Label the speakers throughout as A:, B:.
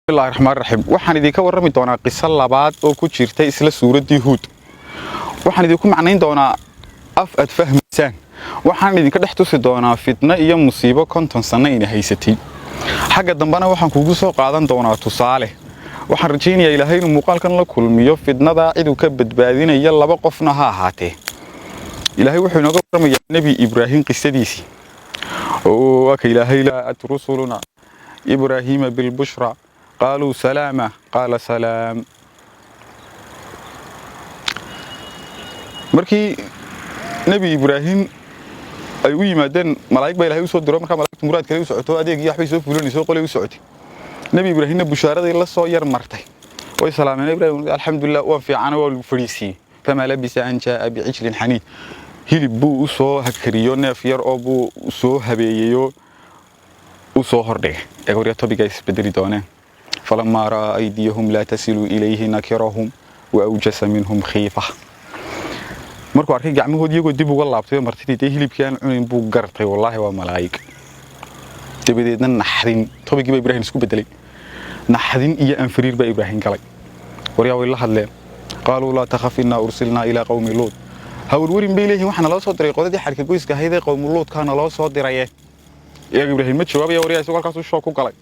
A: Bismillahi raxmaan raxiim. Waxaan idinka warrami doonaa qiso labaad oo ku jirta isla suuraddii Huud. Waxaan idinku macnayn doonaa af aad fahmaysaan. Waxaan idinka dhex tusi doonaa fitno iyo musiibo 50 sanno ina haysatay. Xagga dambena waxaan kugu soo qaadan doonaa tusaale. Waxaan rajaynayaa Ilaahay inuu muuqaalkan la kulmiyo fitnada ciduu ka badbaadinayo, laba qofna ha ahaatee. Ilaahay wuxuu inooga warramayaa Nebi Ibraahim qisadiisii, oo waa ka Ilaahay جاءت رسلنا إبراهيم بالبشرى قالوا سلاما قال سلام. Markii Nebi Ibraahim ay u yimaadeen malaa'ig baa Ilaahay u soo diro. Markaa malaa'igtu muraad kale u socoto, adeeg iyo waxbay soo fulinayso, qolay u socotay. Nebi Ibraahimna bushaaraday la soo yar martay. Way salaameen Ibraahim. Alxamdulilah, waan fiicana. Waa lagu fadhiisiiyey. فما لبث أن جاء بعجل حنيذ. Hilib buu u soo hakariyo, neef yar oo buu soo habeeyeyo, u soo hordhigay. Ee warya topiga isbedeli dooneen. فلما رأى أيديهم لا تصل إليه نكرهم وأوجس منهم خيفة. Markuu arkay gacmahood iyagoo dib uga laabtay, martidii dee hilibkii aan cunayn, buu gartay wallaahi waa malaa'ig. Dabadeedna naxdin, topicgii baa Ibraahim isku bedelay. Naxdin iyo anfariir baa Ibraahim galay. Waryaa, way la hadleen. قالوا لا تخف إنا أرسلنا إلى قوم لوط. Hawlwarin bay leeyihiin, waxaana loo soo diray qoladii xadhka goyska ahayd ee qowmu Luudkaana loo soo diraye. Iyaga Ibraahim ma jawaabaya. Waryaa, isagoo halkaasuu shoog ku galay.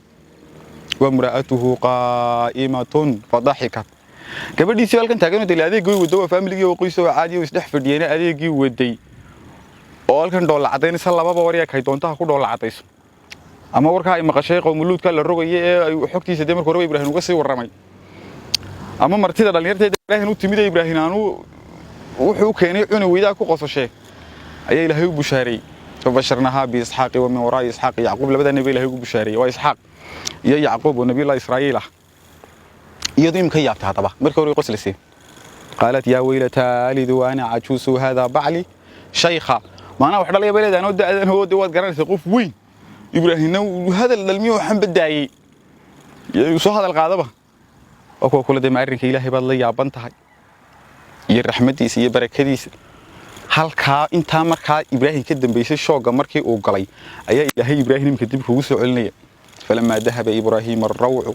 A: وامرأته قائمة فضحكت. Gabadhiisii halkan taagan oo dee adeegii wado, waa familigii oo qoys oo caadi oo isdhex fadhiyeen, adeegii waday oo halkan dhoolla cadaynaysa lababa. Waryaa, kay doontaha ku dhoolla cadayso ama warkaa ay maqashay qowmuluudka la rogaya ee ay xogtiisa dee marka horeba Ibraahim uga sii warramay, ama martida dhallinyarteeda Ibraahim u timid ee Ibraahim aanu wuxuu u keenay cuni weydaa ku qososhe, ayaa Ilaahay u bushaareeyey. فبشرناها بإسحاق ومن وراء إسحاق يعقوب. Labada nebi Ilaahay ugu bushaareeyey waa Isxaaq iyo Yacquub oo nabiyullahi Israa'iil ah. Iyadu imka yaabtay haddaba, markii hore way qoslisay. قالت يا ويلتى أألد وأنا عجوز وهذا بعلي شيخا. Maanaa wax dhalaya bay leedahay anoo da'dan oo dee waad garanaysaa qof weyn. Ibraahimna uu hadal dhalmiyo waxaan badaayey soo hadal qaadaba. Waa kuwa kula dee ma arrinka Ilaahay baad la yaaban tahay iyo raxmaddiisa iyo barakadiisa. Halkaa intaa markaa Ibraahim ka dambeysay, shoogga markii uu galay, ayaa Ilaahay Ibraahim imka dib kugu soo celinaya. فلما ذهب إبراهيم الروع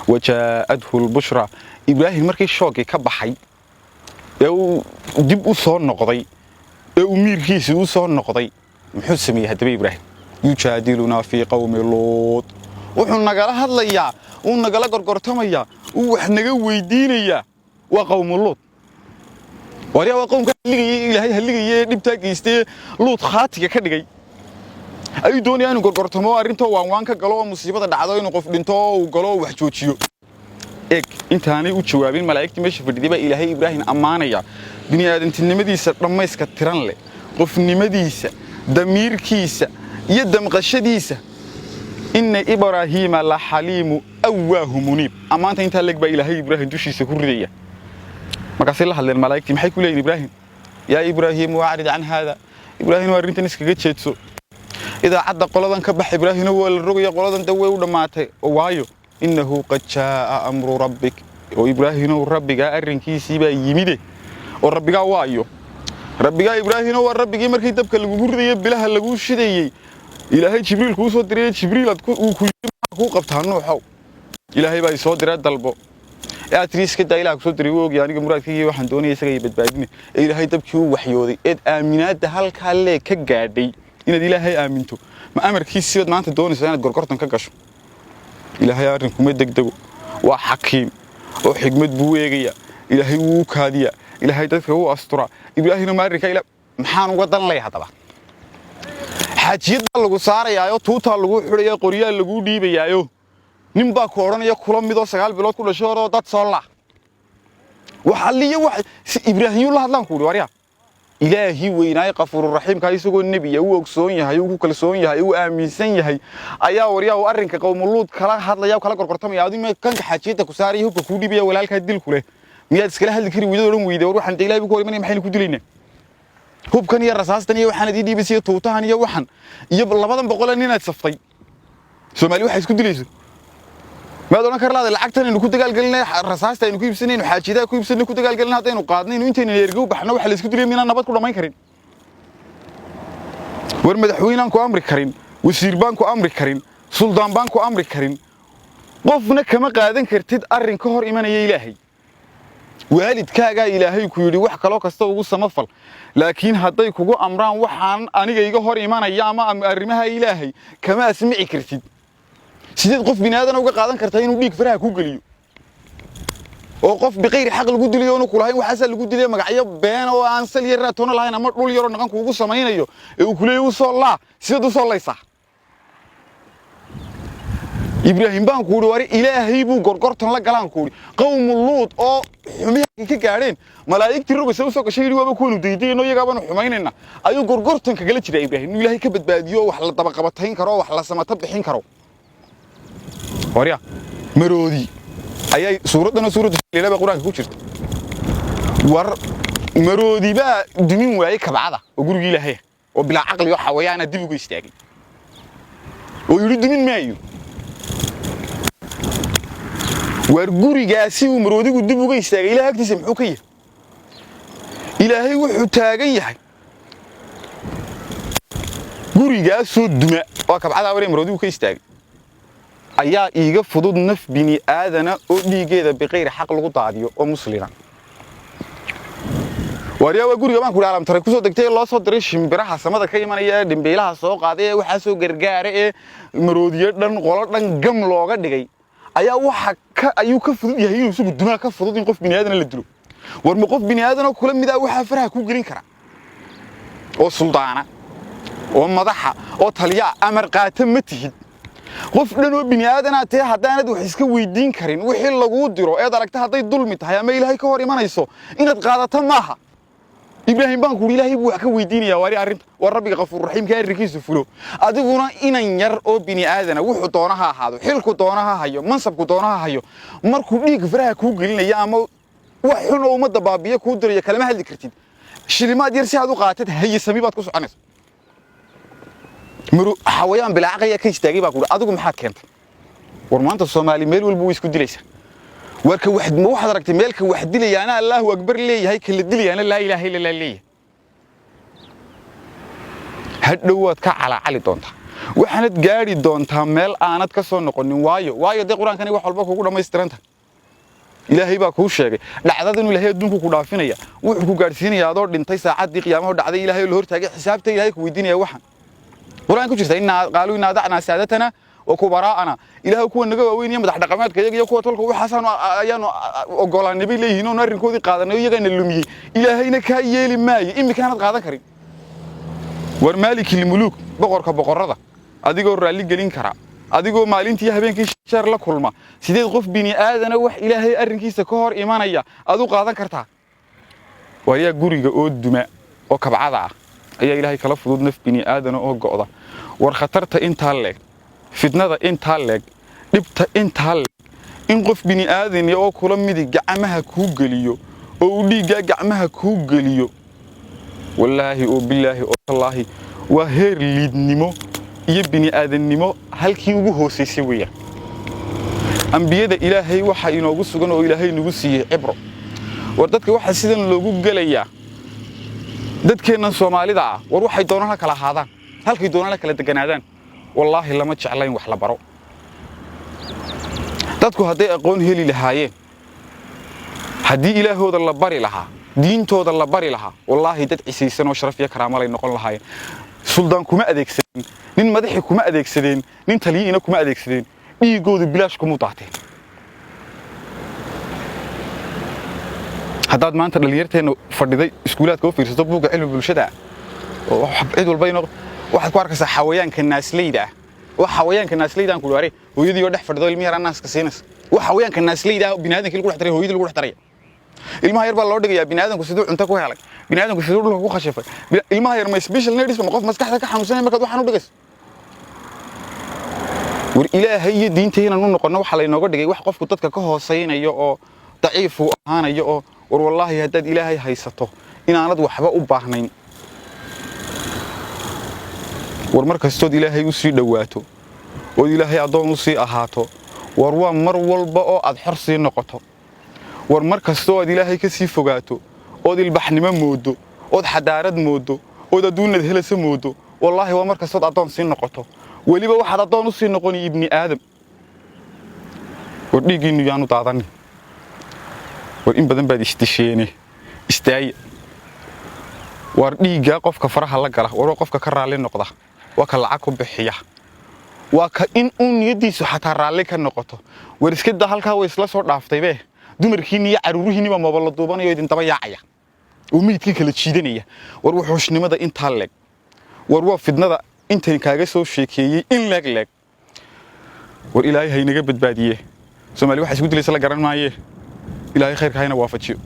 A: وجاءته البشرى. Ibraahim markii shooggii ka baxay ee uu dib u soo noqday ee uu miirkiisii u soo noqday, muxuu sameeyey haddaba Ibraahim? يجادلنا في قوم لوط. Wuxuu nagala hadlayaa, uu nagala gorgortamayaa, uu wax naga weydiinayaa waa qowmu Luut. Waryaa, waa qowmka halligayay, Ilaahay halligayay ee dhibtaa geystay, Luut khaatiga ka dhigay, ayuu doonayaa inuu gorgortamo, arrintoo waan waan ka galo oo musiibada dhacdo, inuu qof dhinto oo uu galo oo wax joojiyo. Eeg, intaanay u jawaabin malaa'igtii meesha fadhiday baa Ilaahay Ibraahim ammaanaya, bini aadantinimadiisa dhammayska tiran leh, qofnimadiisa, damiirkiisa iyo damqashadiisa. إن إبراهيم لحليم أواه منيب. Ammaanta intaa leeg baa Ilaahay Ibraahim dushiisa ku ridaya. Markaasay la hadleen malaa'igtii. Maxay ku leeyihin Ibraahim? يا إبراهيم أعرض عن هذا. Ibraahim, waa arrintan iskaga jeedso, idaacadda qoladan ka bax. Ibraahimna waa la rogaya qoladan, de way u dhammaatay. Waayo, إنه قد جاء أمر ربك. Oo Ibraahinow, rabbigaa arrinkiisii baa yimide. Oo rabbigaa waayo? Rabbigaa, Ibraahinow, waa rabbigii markii dabka lagugu ridayo, bilaha laguu shidayey, Ilaahay Jibriil kuu soo diray. Jibriil aad uu ku yidhi, maxaa kuu qabtaa, Nuuxow? Ilaahay baa isoo diray, dalbo. Ee aad tiri, iska daa, Ilaah kusoo diray wuu ogyahay aniga muraadkaygii waxaan doonaya, isaga iyo badbaadine. Ee Ilaahay dabkii u waxyooday eed aaminaadda halkaa lee ka gaadhay inaad Ilaahay aaminto, ma amarkiisii baad maanta doonaysaa inaad gorgortan ka gasho? Ilaahay arrinkuma degdego, waa xakiim oo xigmad buu eegayaa. Ilaahay wuu u kaadiyaa, Ilaahay dadka wuu asturaa. Ibraahimna ma arrinka ila maxaan uga dan lay haddaba? Xaajiyad baa lagu saarayaayo, tuutaa lagu xidhaya, qoryaa laguu dhiibayaayo, nin baa ku odhanaya kula midoo 9 bilood ku dhashay horoo dad soo la wax alliyo wax si Ibraahimyu la hadlaan ku uhi. Waryaa, Ilaahii weynaaye qafuururaxiimka, isagoo nebiya, uu ogsoon yahay, uu ku kalsoon yahay, uu aaminsan yahay, ayaa waryaa uu arrinka qowmuluud kala hadlaya, kala gorgortamaya. Adu kanka xaajiyadda ku saaraya, hubka kuu dhiibaya, walaalkaa dilku leh, miyaad iskala hadli kari weydad, odhan weyday, war waxaan de Ilahay buu ku hor imanaya, maxaynu ku dilaynaa hubkan iyo rasaastan iyo waxaan idii dhiibaysa iyo tuutahan iyo waxan iyo labadan boqolee ninaad saftay? Soomaali waxay isku dilayso maad odhan kar laada, lacagtan aynu ku dagaalgelinay, rasaasta aynu ku iibsanayno, xaajiyadaha ku iibsanay, ku dagaalgelin, haddaynu qaadnayno intaynu ergo u baxno, waxa la isku dilay minaan nabad ku dhammayn karin? War madaxweynaan ku amri karin, wasiir baan ku amri karin, suldaan baan ku amri karin. Qofna kama qaadan kartid arrin ka hor imanaya Ilaahay. Waalidkaagaa Ilaahay ku yidhi wax kaloo kasta ugu samafal, laakiin hadday kugu amraan waxaan aniga iga hor imanaya ama arrimaha Ilaahay, kama asmici kartid. Sideed qof bini aadan uga qaadan kartaa inuu dhiig faraha ku geliyo, oo qof biqayri xaq lagu diliyo, oonu kulahayn waxaasaa lagu dilaya, magacyo been oo aan sal yar raatoona lahayn ama dhul yaroo dhaqan kuugu samaynayo ee uu kuleeyahy u soo laa? Sideed u soo laysaa? Ibraahim baan ku idhi, wari Ilaahay buu gorgortan la galaan ku idhi. Qowmu Luud oo xumihii ka gaadheen, malaa'igtii rogaysa u soo gashay, yidhi waaba kuwanu daydayno, iyagaabanu xumaynayna, ayuu gorgortan kagala jiraa Ibraahim, inuu Ilaahay ka badbaadiyo oo wax la dabaqabatayn karo oo wax la samata bixin karo. Warya, maroodi ayay suuraddan oo suuraddu baa Qur-aanka ku jirta. War maroodi baa dumin waayey kabcada oo gurigii Ilaahay, oo bilaa caqli oo xawayaana dib uga istaagay oo yidhi dumin maayo. Waar gurigaasi uu maroodigu dib uga istaagay, Ilahay agtiisa muxuu ka yahay? Ilaahay wuxuu taagan yahay gurigaasoo duma waa kabcadaa waree maroodigu ka istaagay ayaa iiga fudud naf bini aadana oo dhiiggeeda biqayri xaq lagu daadiyo oo muslina. Waaryaa, waa guriga baan ku alamtaray kusoo degtay ee loo soo diray shimbiraha samada ka imanaya ee dhimbiilaha soo qaaday ee waxaa soo gargaara ee maroodiyo dhan, qolo dhan gam looga dhigay, ayaa waxa ka ayuu ka fudud yahay inuu isagu dumaa, ka fudud in qof bini aadana la dilo. War ma qof bini aadanoo kula mid ah waxaa faraha ku gelin kara, oo suldaana oo madaxa oo taliya? Amar qaata ma tihid. Qof dhan oo bini aadanaa tee haddaanad wax iska weydiin karin wixii laguu diro eed aragta hadday dulmi tahay ama Ilaahay ka hor imanayso, inaad qaadato maaha. Ibraahim baan kuuri, Ilaahay buu wax ka weydiinayaa waari arrinta, waa Rabbiga Qafuurraxiimka arrinkiisa fulo. Adiguna inan yar oo bini aadana, wuxuu doona ha ahaado, xilku doona ha hayo, mansabku doona ha hayo, markuu dhiig faraha kuu gelinaya ama wax xun oo ummadda baabiye kuu dirayo, kalama hadli kartid. Shilimaad yar si aad u qaatid, hayasami baad ku soconaysa. Maru xawayaan bilaa caqliya ka istaagay baa kuuri, adigu maxaad keentay? War maanta Soomaali meel walba way isku dilaysaa. Warka wax ma waxaad aragtay meelka wax dilayaana Allahu akbar leeyahay, kala dilayaana laa ilaaha illa Allah leeyahay? Hadhow waad ka calaacali doontaa, waxaanad gaadhi doontaa meel aanad ka soo noqonin. Waayo dee Qur-aankani wax walba kugu dhammaystiran tahay. Ilaahay baa kuu sheegay dhacdada inuu Ilaahay adduunku ku dhaafinaya, wuxuu ku gaadhsiinaya adoo dhintay saacaddii qiyaamahu dhacday, Ilaahay oo la hortaagay, xisaabta Ilaahay ku weydiinaya. Waxaan Qur-aan ku jirta innaa qaaluu innaa adacnaa saadatana wa kubaraa'ana. Ilaahay kuwa naga waaweyn iyo madax dhaqameedka iyaga iyo kuwa tolka waxaasaanu ayaanu ogolaanay bay leeyihiin, oonu arrinkoodii qaadanay oo iyagaana lumiyey. Ilaahayna kaa yeeli maayo imikaanad qaadan karin. War Maalikil Muluuk, boqorka boqorrada, adigoo raalli gelin kara, adigoo maalintii habeenkii sheer la kulma, sideed qof bini aadana wax Ilaahay arrinkiisa ka hor imanaya aad u qaadan kartaa? Waayaa, guriga oo duma oo kabcada ah ayaa Ilaahay kala fudud naf bini aadana oo go'da. War khatarta intaa leeg, fitnada intaa leeg, dhibta intaa leeg, in qof bini aadan oo kula midi gacmaha kuu geliyo oo uu dhiiggaa gacmaha kuu geliyo, wallaahi oo bilaahi oo tallaahi, waa heer liidnimo iyo bini aadannimo halkii ugu hoosaysay weeyaan. Ambiyada Ilaahay waxa inoogu sugan oo Ilaahay nagu siiyey cibro. War dadka waxaa sidan loogu gelayaa, dadkeennan Soomaalida ah, war waxay doonaan ha kala ahaadaan, halkay doonaan ha kala deganaadaan, wallaahi lama jeclayn wax la baro. Dadku hadday aqoon heli lahaayeen, haddii Ilaahooda la bari lahaa, diintooda la bari lahaa, wallaahi dad cisaysan oo sharaf iyo karaamalay noqon lahaayeen. Suldaan kuma adeegsadeen, nin madaxi kuma adeegsadeen, nin taliyiina kuma adeegsadeen, dhiigoodu bilaash kuma daateen. Haddaad maanta dhallinyarteenna fadhiday iskuulaadka u fiirsato buugga cilmi bulshada oo cid walba inoo, waxaad ku arkaysaa xawayaanka naasleyda ah. Wax xawayaanka naasleyda aan ku dhaare, hooyadii oo dhex fadhido ilmihi yaraa naaska siinaysa. Wax xawayaanka naasleyda ah, biniaadamkii lagu dhex daray, hooyadii lagu dhex daraya. Ilmaha yar baa loo dhigayaa biniaadamku siduu cunto ku helay, biniaadamku siduu dhulka ku khashifay. Ilmaha yar ma special needs, ma qof maskaxda ka xanuunsanaya markaad waxaan u dhigayso? War Ilaahay iyo diinta inaan u noqonno waxaa laynooga dhigay wax qofku dadka ka hoosaynayo oo daciif uu ahaanayo. Oo war wallaahi haddaad Ilaahay haysato inaanad waxba u baahnayn. War mar kastood Ilaahay u sii dhowaato ood Ilaahay addoon u sii ahaato, war waa mar walba oo aad xor sii noqoto. War mar kastoo aad Ilaahay ka sii fogaato ood ilbaxnimo mooddo, ood xadaarad mooddo, ood adduunad helasa mooddo, wallaahi waa mar kastood addoon sii noqoto. Weliba waxaad addoon u sii noqoni ibni aadam. War dhiiggiinnu yaanu daadanin. War in badan baad isdisheene, istaaya. War dhiiggaa qofka faraha la gala, war waa qofka ka raalli noqda, waa ka lacag ku bixiya, waa ka in uu niyaddiisu xataa raalli ka noqoto. War iska daa, halkaa way isla soo dhaaftaybe. Dumarkiinni iyo carruurihiinni baa mobile duubanaya oo idin daba yaacaya oo meydkii kala jiidanaya. War wuxuushnimada intaa leeg, war waa fidnada intan kaaga soo sheekeeyey in leeg leeg. War Ilaahay haynaga badbaadiye. Soomaali waxa isku dilaysa la garan maaye. Ilaahay khayrka hayna waafajiyo.